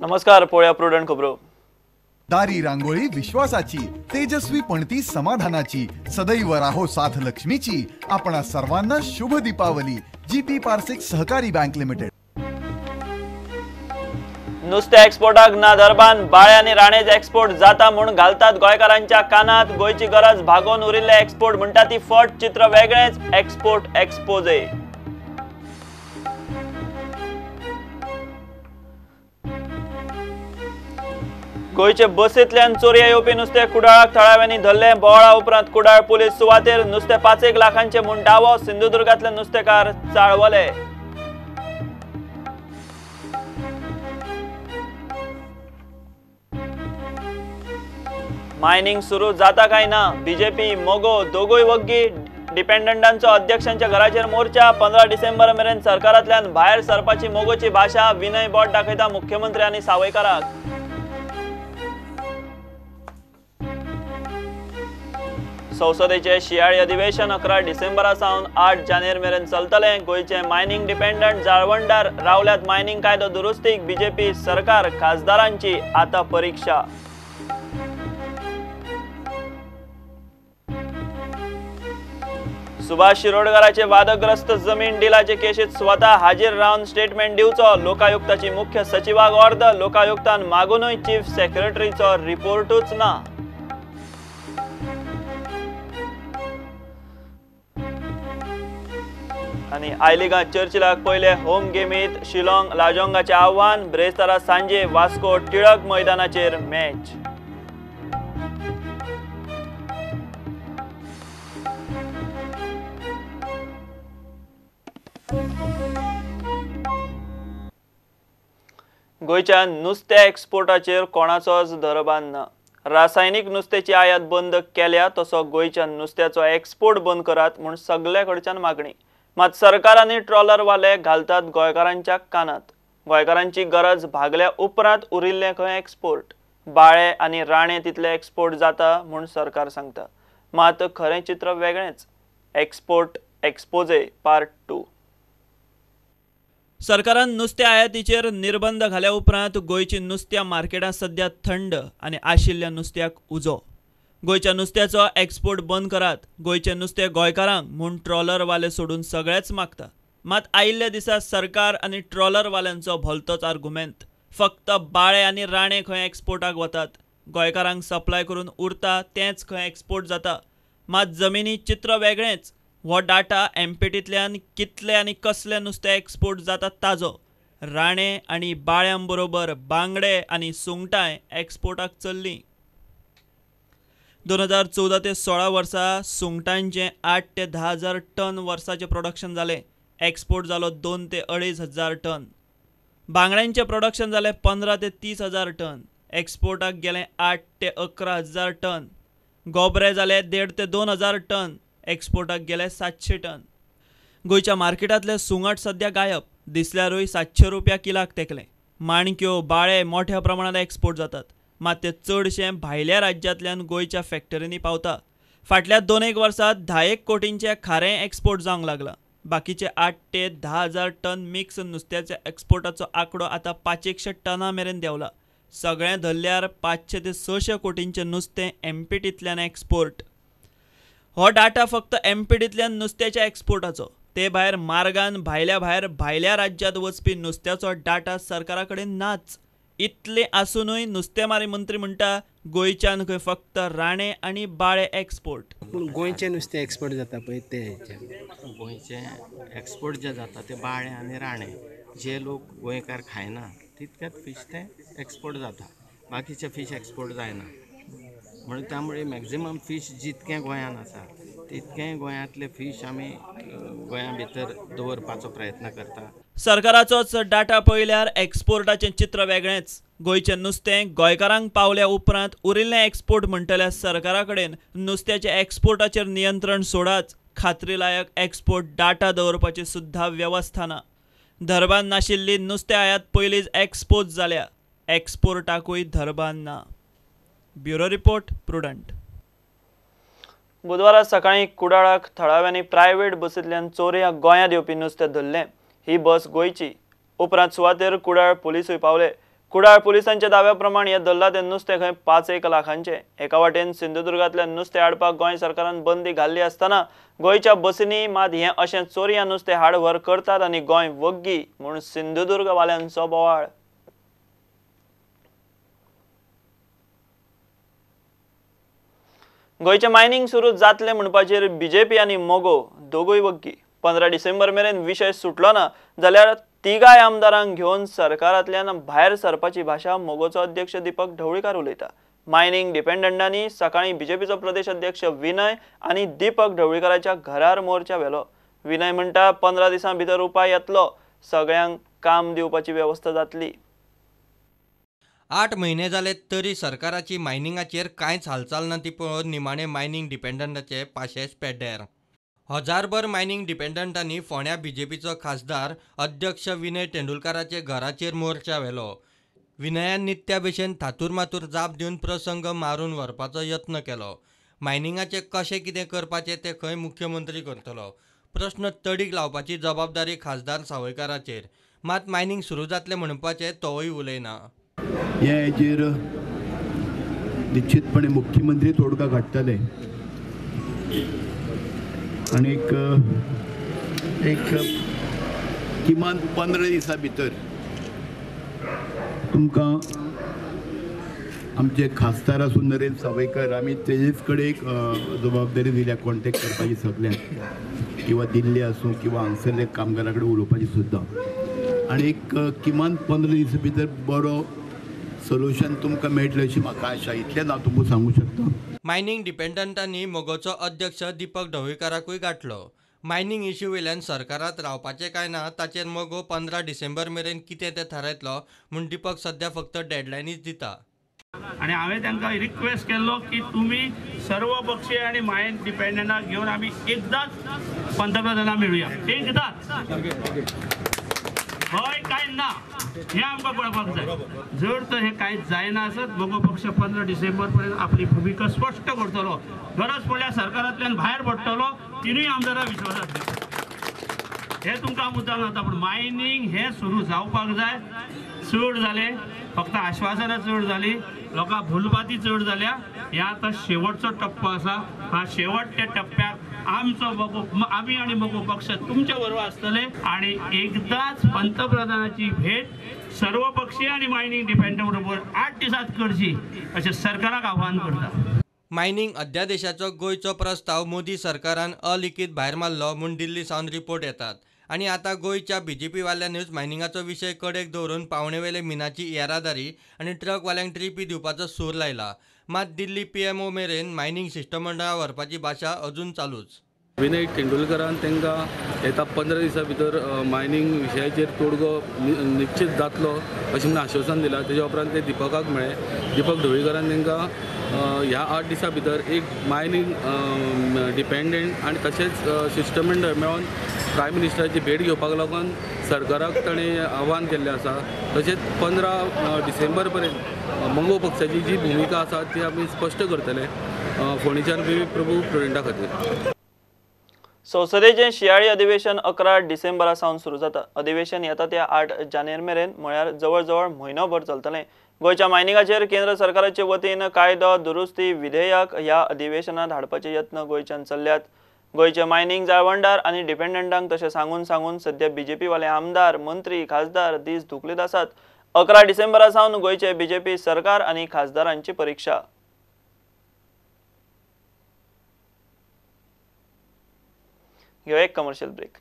नमस्कार, पळोवया प्रुडंट खबरो. दारी रांगोळी विश्वासाची, तेजस्वी पणती समाधानाची, सदैव राहो साथ लक्ष्मीची. आपणा सर्वांना शुभ दीपावली. जीपी पारसिक सहकारी बँक लिमिटेड. नुस्तें एक्सपोर्टाक ना दरबान, बाळे आनी राणेज एक्सपोर्ट जाता म्हूण घालतात गोंयकारांच्या कानात. गोंयची गरज भागोवन उरिल्ले एक्सपोर्ट म्हणटा ती फट, चित्र वेगळेंच. Export exposé. गोंयचे बसींतल्यान चोरया येवपी नुस्तें कुडाळाक थळाव्यांनी धरलें. बोवाळा उपरांत कुडाळ पुलीस सुवातेर नुस्तें 5 लाखांचे म्हूण दावो. सिंधुदुर्गांतले नुस्तेकार चाळवले. मायनिंग सुरू जाता काय ना, बीजेपी मगो दोगूय वग्गी. डिपेंडंटांचो अध्यक्षांच्या घराचेर मोर्चा. 15 डिसेंबर मेरेन सरकारांतल्यान भायर सरपाची मगोची भाशा. विनय बोट दाखयता मुख्यमंत्री आनी सावयकाराक. संसदेचे शियाळी अधिवेशन 11 डिसेंबरा सावन 8 जानेर मेरेन चलतलें. गोंयचे मायनिंग डिपेंडंट जाळवणदार रावल्यात मायनिंग कायदो दुरुस्तीक. बीजेपी सरकार खासदारांची आता परीक्षा. सुभाष शिरोडकराचे वादग्रस्त जमीन डिलाचे केशीत स्वतः हाजीर रावन स्टेटमेंट दिवचो. लोकायुक्ताची मुख्य सचिवाक ऑर्द. लोकायुक्तान मागूनय चीफ सेक्रेटरीचो रिपोर्टूच ना. आनी I लिगांत चर्चिलाक पयले होम गेमीत शिलाँग लाजोंगाचें आव्हान. ब्रेस्तारा सांजे वास्को टिळक मैदानाचेर मॅच. गोंयच्या नुस्त्या एक्सपोर्टाचेर कोणाचोच दरबान ना. रासायनीक नुस्त्याची आयात बंद केल्या तसो गोंयच्या नुस्त्याचो एक्सपोर्ट बंद करात म्हूण सगळे कडच्यान मागणी. मात सरकार आनी ट्रॉलरवाले घालतात गोंयकारांच्या कानात. गोंयकारांची गरज भागल्या उपरांत उरिल्लें खंय एक्सपोर्ट. बाळे आनी राणे तितले एक्सपोर्ट जाता म्हूण सरकार सांगता, मात खरें चित्र वेगळेंच. Export exposé part 2. सरकारान नुस्त्या आयातीचेर निर्बंध घाल्या उपरांत गोंयची नुस्त्या मार्केटांत सद्या थंड आनी आशिल्ल्या नुस्त्याक उजो. गोंयच्या नुस्त्याचो एक्सपोर्ट बंद करात, गोंयचें नुस्तें गोंयकारांक म्हूण ट्रॉलरवाले सोडून सगळेच मागता. मात आयिल्ल्या दिसा सरकार आनी ट्रॉलरवाल्यांचो भलतोच आर्गुमेंत. फक्त बाळे आनी राणे खंय एक्सपोर्टाक वतात, गोंयकारांक सप्लाय करून उरता तेंच खंय एक्सपोर्ट जाता. मात जमिनी चित्र वेगळेंच. हो डाटा एमपीटींतल्यान कितले आनी कसले नुस्तें एक्सपोर्ट जाता ताजो. राणे आनी बाळ्यां बरोबर बांगडे आनी सुंगटांय एक्सपोर्टाक चल्लीं. 2014 ते 16 वर्सा सुंगटांचें 8 ते 10 हजार टन वर्साचें प्रोडक्शन जालें. एक्सपोर्ट जालो 2 ते 2.5 हजार टन. बांगड्यांचें प्रोडक्शन जालें 15 ते 30 हजार टन. एक्सपोर्टाक गेलें 8 ते 11 हजार टन. गोबरे जाले 1.5 ते 2 हजार टन. एक्सपोर्टाक गेले 700 टन. गोंयच्या मार्केटांतलें सुंगट सद्या गायब. दिसल्यारूय 700 रुपया किलाक तेकलें. माणक्यो बाळे मोठ्या प्रमाणांत एक्सपोर्ट जातात, मात ते चडशें भायल्या राज्यांतल्यान गोंयच्या फॅक्टरींनी पावता. फाटल्या 2-1 वर्सांत 10 कोटींचें खारें एक्सपोर्ट जावंक लागलां. बाकीचे 8 ते 10 हजार टन मिक्स नुस्त्याच्या एक्सपोर्टाचो आंकडो आतां 500 टनां मेरेन देंवला. सगळें धरल्यार 500 ते 600 कोटींचें नुस्तें एमपीटींतल्यान एक्सपोर्ट. हो डाटा फक्त एमपीटींतल्यान नुस्त्याच्या एक्सपोर्टाचो. ते भायर मार्गान भायल्या भायर भायल्या राज्यांत वचपी नुस्त्याचो डाटा सरकारा कडेन नाच. इतलें आसुनूय नुस्तेमारी मंत्री म्हणटा गोंयच्यान खंय फक्त राणे आनी बाळे एक्सपोर्ट. पूण गोंयचें नुस्तें एक्सपोर्ट जाता पळय तें गोंयचें एक्सपोर्ट जे जाता ते बाळे आनी राणे जे लोक गोंयकार खायना तितकेच फीश ते एक्सपोर्ट जाता, बाकीचे फीश एक्सपोर्ट जायना. म्हणून त्यामुळे मॅक्झिमम फीश जितकें गोंयांत आसा तितकें गोंयांतले फीश आमी गोंया भितर दवरपाचो प्रयत्न करता. सरकाराचोच डाटा पळयल्यार एक्सपोर्टाचें चित्र वेगळेंच. गोंयचें नुस्तें गोंयकारांक पावल्या उपरांत उरिल्लें एक्सपोर्ट म्हणटल्या सरकारा कडेन नुस्त्याच्या एक्सपोर्टाचेर नियंत्रण सोडाच, खात्रीलायक एक्सपोर्ट डाटा दवरपाची सुद्धा वेवस्था ना. धरबान नाशिल्ली नुस्तें आयात पयलींच एक्सपोज जाल्या, एक्सपोर्टाकूय धरबान ना. Bureau report, Prudent. बुधवारा सकाळीं कुडाळाक थळाव्यांनी प्रायव्हेट बसींतल्यान चोरयां गोंयांत येवपी नुस्तें धरलें. ही बस गोंयची. उपरांत सुवातेर कुडाळ पुलिसूय पावले. कुडाळ पुलिसांच्या दाव्या प्रमाण हे धरला ते नुस्तें खंय 5-1 लाखांचे। एका वाटेन सिंधुदुर्गांतल्यान नुस्तें हाडपाक गोंय सरकारान बंदी घाल्ली आसतना गोंयच्या बसींनी मात हें अशें चोरयां नुस्तें हाड व्हर करतात आनी गोंय वग्गी म्हूण सिंधुदुर्गवाल्यांचो बोवाळ। गोंयचें मायनिंग सुरू जातलें म्हणपाचेर बीजेपी आनी मगो दोगूय वग्गी। 15 डिसेंबर मेरेन विशय सुटलो ना जाल्यार तिगाय आमदारांक घेवन सरकारांतल्यान भायर सरपाची भाशा मगोचो अध्यक्ष दीपक ढवळीकार उलयता। मायनिंग डिपेंडंटांनी सकाळीं बीजेपीचो प्रदेश अध्यक्ष विनय आनी दीपक ढवळीकाराच्या घरार मोर्चा व्हेलो। विनय म्हणटा 15 दिसां भितर उपाय येतलो, सगळ्यांक काम दिवपाची वेवस्था जातली। 8 म्हयने जाले तरी सरकाराची मायनिंगाचेर कांयच हालचाल ना ती पळोवन निमाणे मायनिंग डिपेंडंटाचे पाशेच पेड्ड्यार। हजारभर मायनिंग डिपेंडंटांनी फोंड्या बीजेपीचो खासदार अध्यक्ष विनय तेंडुलकाराचे घराचेर मोर्चा व्हेलो। विनयान नित्या भशेन थातूर मातूर जाप दिवन प्रसंग मारून व्हरपाचो यत्न केलो। मायनिंगाचें कशें कितें करपाचें तें खंय मुख्यमंत्री करतलो, प्रश्न तडीक लावपाची जबाबदारी खासदार सावयकाराचेर। मात मायनिंग सुरू जातलें म्हणपाचें तोवूय उलयना। हे हेजेर निश्चितपणे मुख्यमंत्री तोडगा काडटले आनी एक किमान 15 दिसां भितर तुमकां आमचे खासदार आसून नरेंद्र सावयकर आमी तेजेच कडेन एक जबाबदारी दिल्या कॉन्टेक्ट करपाची सगळ्यांक, किंवा दिल्ली आसूं किंवा हांगसरल्या कामगारा कडेन उलोवपाची सुद्दां। आनी एक किमान 15 दिसां भितर बरो सोल्युशन तुमकां मेळटलें अशी म्हाका आशा, इतलेंच हांव तुमकां सांगूं शकता। मायनिंग डिपेंडंटांनी मगोचो अध्यक्ष दीपक ढवळीकाराकूय गांठलो। मायनिंग इश्यू वयल्यान सरकारांत रावपाचें काय ना ताचेर मगो 15 डिसेंबर मेरेन कितें तें थारायतलो म्हूण दीपक सद्या फक्त डेडलायनीच दिता। आनी हांवें तांकां रिक्वेस्ट केल्लो की तुमी सर्व पक्षीय आनी मायन डिपेंडंटाक घेवन आमी एकदांच पंतप्रधानाक मेळुया, एकदांच। हय काय ना हें आमकां कळपाक जाय। जर तर हें कांय जायना आसत मगो पक्ष 15 डिसेंबर पर्यंत आपली भुमिका स्पश्ट करतलो, गरज पडल्यार सरकारांतल्यान भायर पडटलो, तिनूय आमदारां विश्वासांत घेतले। हें तुमकां मुद्दाम जाता, पूण मायनींग हें सुरू जावपाक जाय। चड जालें, फक्त आश्वासनां चड जालीं, लोकां भुलबाती चड जाल्या। ह्या आतां शेवटचो टप्पो आसा, ह्या शेवटच्या टप्प्याक आमचो मगो, आमी आनी मगो पक्ष तुमच्या बरोबर आसतले आनी एकदांच पंतप्रधानाची भेट सर्व पक्षीय आनी मायनिंग डिपेंडंट बरोबर 8 दिसांत करची अशें सरकाराक आव्हान करता। मायनिंग अध्यादेशाचो गोंयचो प्रस्ताव मोदी सरकारान अलिखीत भायर मारलो म्हूण दिल्ली सावन रिपोर्ट येतात आनी आतां गोंयच्या बीजेपीवाल्यांनीच मायनिंगाचो विशय कडेक दवरून पावणेवेले मिनाची येरादारी आनी ट्रकवाल्यांक ट्रिपी दिवपाचो सूर लायला। मात दिल्ली पीएमओ मेरेन मायनिंग शिश्टमंडळा व्हरपाची भाशा अजून चालूच। विनय तेंडुलकरान तांकां येता 15 दिसां भितर मायनिंग विशयाचेर तोडगो निश्चित जातलो अशें म्हणून आश्वासन दिलां। तेज्या उपरांत ते दीपकाक मेळ्ळे। दीपक ढवळीकरान तांकां ह्या 8 दिसां भितर एक मायनिंग डिपेंडंट आनी तशेंच शिश्टमंडळ मेळोन प्रायम मिनिस्टराची भेट घेवपाक लागून सरकाराक ताणें आव्हान केल्लें आसा। तशेंच 15 डिसेंबर पर्यंत मगो पक्षाची जी भुमिका आसा ती आमी स्पश्ट करतले। फोंडेच्यान बी प्रभू प्रुडंटा खातीर। संसदेचें शियाळी अधिवेशन 11 डिसेंबरा सावन सुरू जाता। अधिवेशन येता त्या 8 जानेर मेरेन म्हळ्यार जवळ जवळ म्हयनोभर चलतलें। गोंयच्या मायनिंगाचेर केंद्र सरकाराचे वतीन कायदो दुरुस्ती विधेयक ह्या अधिवेशनात हाडपाचे यत्न गोंयच्यान चल्ल्यात। गोंयचे मायनिंग जाळवणदार आनी डिपेंडंटांक तशें सांगून सांगून सद्या बीजेपीवाले आमदार, मंत्री, खासदार दीस धुकलीत आसात। 11 डिसेंबरा सावन गोंयचे बीजेपी सरकार आनी खासदारांची परिक्षा। घेवया एक कमर्शियल ब्रेक।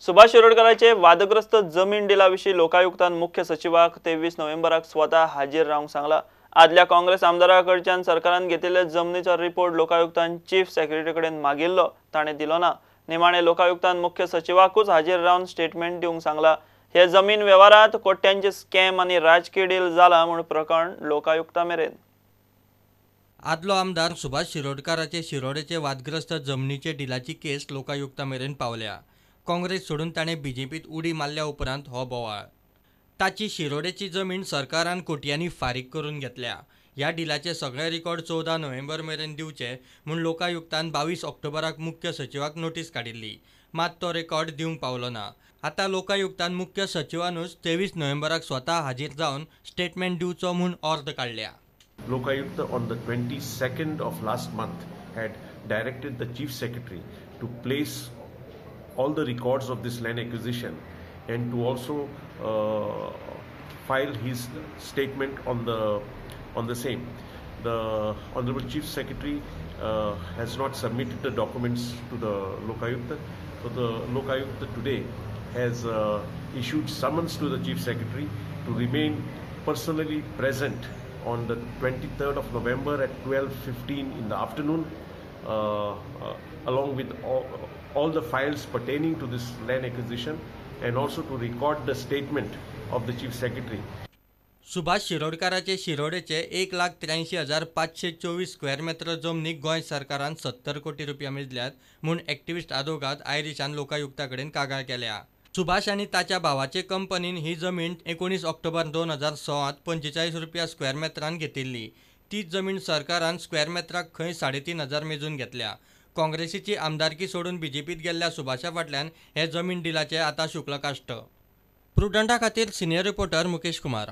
सुभाष शिरोडकराचे वादग्रस्त जमीन डिला विशीं लोकायुक्तान मुख्य सचिवाक 23 नोव्हेंबराक स्वता हाजीर रावंक सांगला। आदल्या काँग्रेस आमदारा कडच्यान सरकारान घेतिल्ले जमनीचो रिपोर्ट लोकायुक्तान चीफ सेक्रेटरी कडेन मागिल्लो, ताणें दिलो ना। निमाणे लोकायुक्तान मुख्य सचिवाकूच हाजीर रावन स्टेटमेंट दिवंक सांगला। हे जमीन वेव्हारांत कोट्यांचे स्कॅम आनी राजकीय डील जाला म्हूण प्रकरण लोकायुक्ता मेरेन। आदलो आमदार सुभाष शिरोडकाराचे शिरोडेचे वादग्रस्त जमनीचे डिलाची केस लोकायुक्ता मेरेन पावल्या। काँग्रेस सोडून ताणें बीजेपीत उडी मारल्या उपरांत हो बोवाळ। ताची शिरोडेची जमीन सरकारान कोट्यांनी फारीक करून घेतल्या। ह्या डिलाचे सगळे रिकॉर्ड 14 नोव्हेंबर मेरेन दिवचे म्हूण लोकायुक्तान 22 ऑक्टोबराक मुख्य सचिवाक नोटीस काडिल्ली, मात तो रेकॉर्ड दिवंक पावलो ना. आतां लोकायुक्तान मुख्य सचिवानूच 23 नोव्हेंबराक स्वता हाजीर जावन स्टेटमेंट दिवचो म्हूण ऑर्द काडल्या. Lokayukta on the 22nd of last month had directed the Chief Secretary to place all the records of this land acquisition and to also file his statement on the same. The Honorable Chief Secretary has not submitted the documents to the Lokayukta. So the Lokayukta today has issued summons to the Chief Secretary to remain personally present on the 23rd of November at 12:15 in the afternoon, along with all the files pertaining to this land acquisition, and also to record the statement of the Chief Secretary. Subhash शिरोडकाराचे शिरोडेचे 1,83,524 square metre जमनीक गोंय सरकारान 70 कोटी रुपया मेजल्यात म्हूण activist आदोगाद आयरिशान Lokayukta कडेन कागाळ केल्या. सुभाष आनी ताच्या भावाचे कंपनीन ही जमीन 19 ऑक्टोबर 2016 45 रुपया स्क्वेअर मेत्रान घेतिल्ली. तीच जमीन सरकारान स्क्वेअर मेत्राक खंय 3,500 मेजून घेतल्या. काँग्रेसीची आमदारकी सोडून बीजेपीत गेल्ल्या सुभाषा फाटल्यान हे जमीन डिलाचे आतां शुक्लकाश्ट. प्रुडंटा खातीर senior reporter Mukesh Kumar.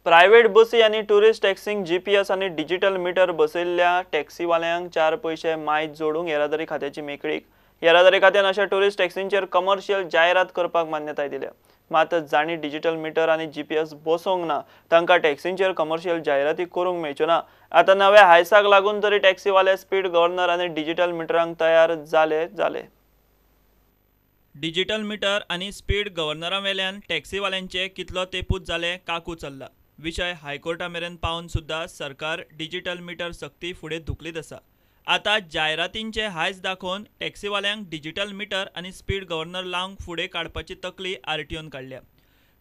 Private बसी आनी टुरिस्ट टॅक्सींक जीपीएस आनी डिजिटल मिटर बसयल्ल्या टॅक्सीवाल्यांक 4 पयशे मायज जोडूंक येरादारी खात्याची मेकळीक. येरादारी खात्यान अशा टुरिस्ट टॅक्सींचेर कमर्शियल जायरात करपाक मान्यताय दिल्या. मात जांणी डिजिटल मिटर आनी जीपीएस बसोवंक ना तांकां टॅक्सींचेर कमर्शियल जायराती करूंक मेळच्यो ना. आतां नव्या हायसाक लागून तरी टॅक्सीवाले स्पीड गव्हर्नर आनी डिजिटल मिटरांक तयार जाले जाले. डिजिटल मिटर आनी स्पीड गव्हर्नरा वेल्यान टॅक्सीवाल्यांचे कितलो तेपूच जाले काकू चल्ला. विशय हायकोर्टा मेरेन पावन सुद्दां सरकार डिजिटल मिटर सक्ती फुडें धुकलीत आसा. आतां जायरातींचे हायस दाखोवन टॅक्सीवाल्यांक डिजिटल मिटर आनी स्पीड गव्हर्नर लावंक फुडें काडपाची तकली आरटीओन काडल्या.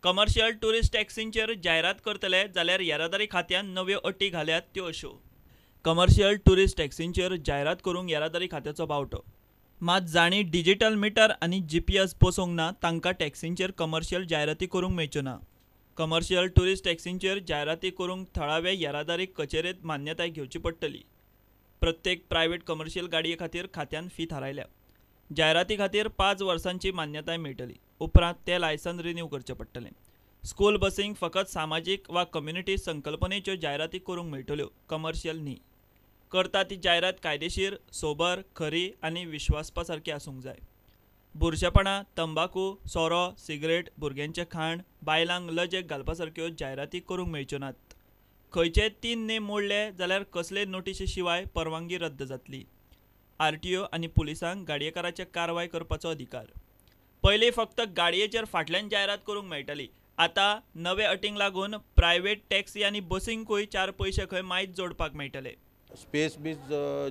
कमर्शियल टुरिस्ट टॅक्सींचेर जायरात करतले जाल्यार येरादारी खात्यान नव्यो अटी घाल्यात त्यो अश्यो. कमर्शियल टुरिस्ट टॅक्सींचेर जायरात करूंक येरादारी खात्याचो बावटो. मात जांणी डिजिटल मिटर आनी जीपीएस बसोवंक ना तांकां टॅक्सींचेर कमर्शियल जायराती करूंक मेळच्यो ना. कमर्शियल टुरिस्ट टॅक्सींचेर जायराती करूंक थळावे येरादारी कचेरेंत मान्यताय घेवची पडटली. प्रत्येक प्रायव्हेट कमर्शियल गाडये खातीर खात्यान फी थारायल्या. जायराती खातीर 5 वर्सांची मान्यताय मेळटली. उपरांत तें लायसन रिन्यू करचें पडटलें. स्कूल बसींक फकत सामाजीक वा कम्युनिटी संकल्पनेच्यो जायराती करूंक मेळटल्यो, कमर्शियल न्ही. करता ती जायरात कायदेशीर, सोबर, खरी आनी विश्वासपा सारकी आसूंक जाय. बुरशेपणां, तंबाकू, सोरो, सिगरेट, भुरग्यांचें खाण, बायलांक लजेक घालपा सारक्यो जायराती करूंक मेळच्यो नात. खंयचे 3 नेम मोडले जाल्यार कसले नोटिशी शिवाय परवानगी रद्द जातली. आरटीओ आनी पुलिसांक गाडयेकाराचेर कारवाय करपाचो अधिकार. पयलीं फक्त गाडयेचेर फाटल्यान जायरात करूंक मेळटाली. आतां नवे अटींक लागून प्रायव्हेट टॅक्सी आनी बसींकूय 4 पयशे खंय मायज जोडपाक मेळटले. स्पेस बी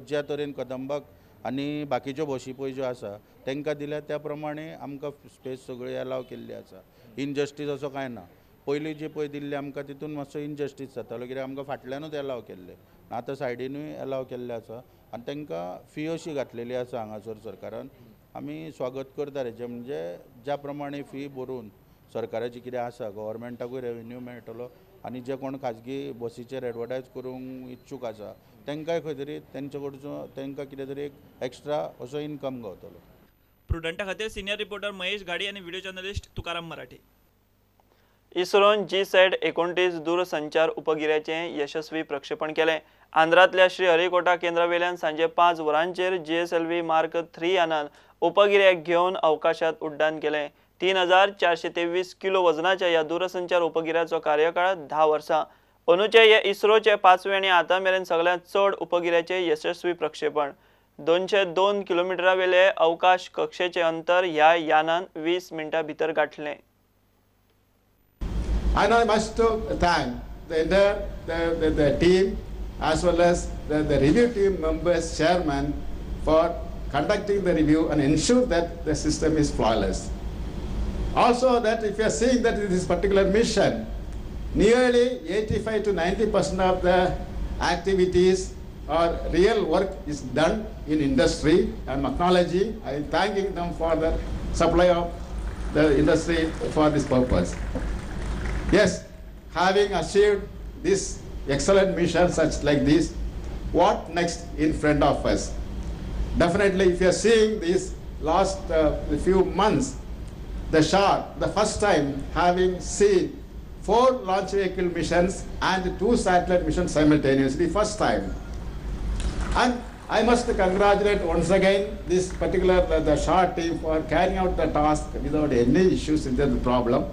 ज्या तरेन कदंबाक आनी बाकीच्यो बशी पळय ज्यो आसा तांकां दिल्या त्या प्रमाणे आमकां स्पेस सगळी अलाव केल्ली आसा. इनजस्टीस असो कांय ना. पयलीं जी पळय दिल्ली आमकां तितून मातसो इनजस्टीस जातालो कित्याक आमकां फाटल्यानूच एलाव केल्ले, आतां सायडीनूय एलाव केल्ले आसा आनी तांकां फी अशी घातलेली आसा हांगासर सरकारान. आमी स्वागत करता हेजें, म्हणजे ज्या प्रमाणे फी भरून सरकाराची कितें आसा गव्हर्मेंटाकूय रेवेन्यू मेळटलो आनी जे कोण खाजगी बसीचेर एडवर्टायज करूंक इच्छूक आसा तांकांय खंय तरी तेंचे कडसून तांकां कितें तरी एक एक्स्ट्रा असो इनकम गावतलो. प्रुडंटा खातीर सिनियर रिपोर्टर महेश घाडी आनी व्हिडिओ जर्नलिस्ट तुकाराम मराठे. इस्रोन GSAT 29 दूरसंचार उपगिऱ्याचें यशस्वी प्रक्षेपण केलें. आंध्रांतल्या श्रीहरिकोटा केंद्रावेल्यान सांजे 5 वरांचेर GSLV mark 3 यानान उपगिऱ्याक घेवन अवकाशांत उड्डाण केलें. 3423 किलो वजनाच्या ह्या दूरसंचार उपगिऱ्याचो कार्यकाळ 10 वर्सां. अंदूचे हे इस्रोचे 5वें आनी आतां मेरेन सगळ्यांत चड उपगिऱ्याचें यशस्वी प्रक्षेपण. 202 किलोमिटरावेले अवकाश कक्षेचें अंतर ह्या यानान 20 मिनटां भितर गांठलें. And I must thank the entire the team as well as the review team members, chairman, for conducting the review and ensure that the system is flawless. Also, that if you are seeing that in this particular mission, nearly 85 to 90% of the activities or real work is done in industry. I am acknowledging, I am thanking them for the supply of the industry for this purpose. Yes, having achieved this excellent missions such like this, what next in front of us? Definitely, if you are seeing these last few months, the SHAR, the first time having seen 4 launch vehicle missions and 2 satellite missions simultaneously, first time. And I must congratulate once again this particular the SHAR team for carrying out the task without any issues in the problem.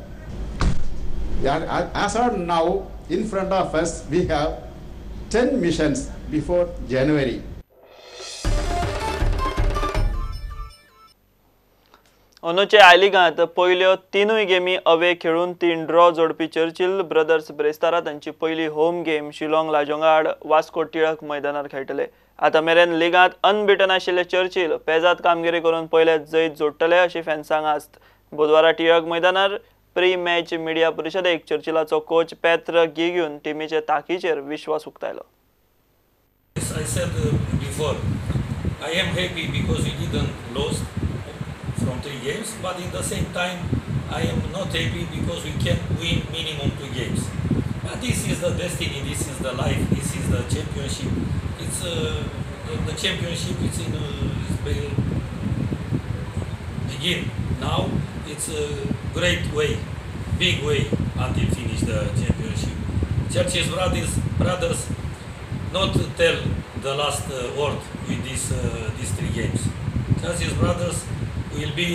As of now, in front of us, we have 10 missions before January. अंदूचे I लिगांत पयल्यो 3 गेमी away खेळून 3 draw जोडपी Churchill brothers ब्रेस्तारा तांची पयली home game Shillong लाजोंगा आड वास्को टिळक मैदानार खेळटले. आतां मेरेन लिगांत अनबिटन आशिल्ले चर्चिल पेजात कामगिरी करून पयले जैत जोडटले अशी फॅन्सांक आस्त. बुधवारा टिळक मैदानार प्री मॅच मिडिया परिशदेक चर्चिलाचो कोच पेत्र गिग्यून टिमीचे ताकीचेर विश्वास उक्तायलो. I said before, I am happy because we didn't lose from 3 games, but in the same time I am not happy because we can win minimum 2 games. But this is the destiny, this is the life, this is the championship. It's the championship is in begin now. It's a great way, big way until finish the championship. Churchill brothers not tell the last word with these 3 games. Churchill brothers will be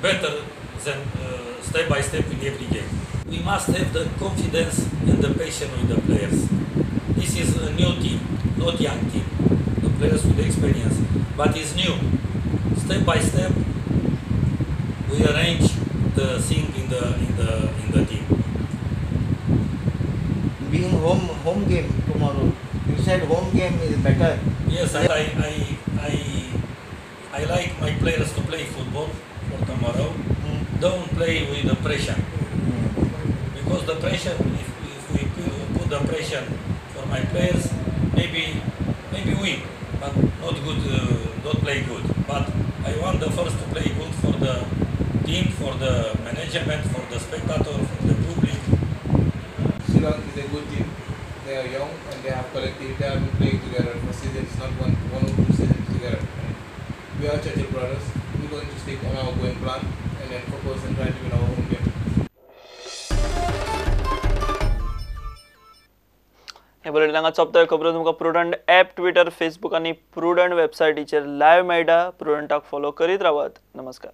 better than step by step in every game. We must have the confidence and the patience with the players. This is a new team, not young team. The players with experience, but it's new. Step by step, we arrange the thing in the team. Being home game tomorrow, you said home game is better. Yes, I like my players to play football for tomorrow. Don't play with the pressure, because the pressure, if we put the pressure for my players, maybe win, but not good, not play good. But I want the first to play good for the team, for the management, for the spectator, for the public. Shillong is a good team. They are young and they have collective. They have been playing together for seasons, not one or two seasons together. We are Churchill brothers. We're going to stick on our going plan and then focus and try to win our home game. हे bulletin हांगा सोंपता. खबरो तुमकां prudent app, Twitter, Facebook आनी prudent वेबसायटीचेर live मेळटा. प्रुडंटाक follow करीत रावात. नमस्कार.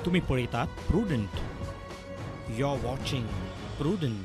तुम्ही पळयतात Prudent. You are watching Prudent.